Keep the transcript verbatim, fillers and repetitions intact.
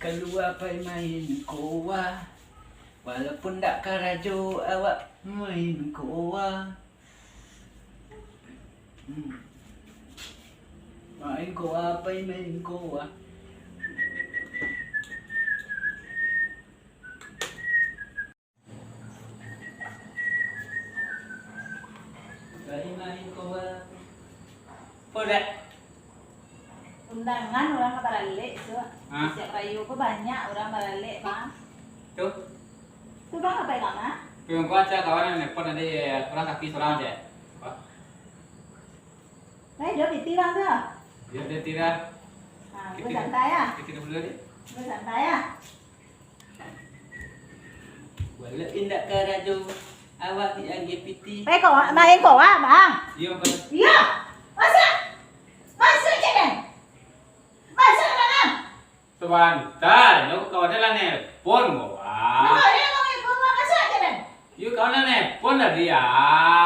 Kalua pai main koa, walaupun dak karajo awak main koa. Hmm. Main koa pai main koa. Bari main koa. Podak. Undangan urang ka baralek tu. Hah? Siap rayo ko banyak urang baralek, Bang. Tu? Tu, Bang, apo ilang, ah? Tunggu aja, kawan yang nelpon tadi, urang tapi surang aja. Apa? Baik, dia piti, Bang, tu. Dia, dia tidak. Ah, Kita, bersantai, ah. Kita dulu tadi. Bersantai, ah. Walau indak karajo, awak diagiah piti. Eh, kau main koa, Bang? Iyo, Bang. Iyo. Masak. Masak, cek den. Masak, Bang. Sabanta, nyo kawan lah nelpon, Bang. Nah, iyo, Bang, masak, cek den. Yo, kawan lah nelpon tadi, ah.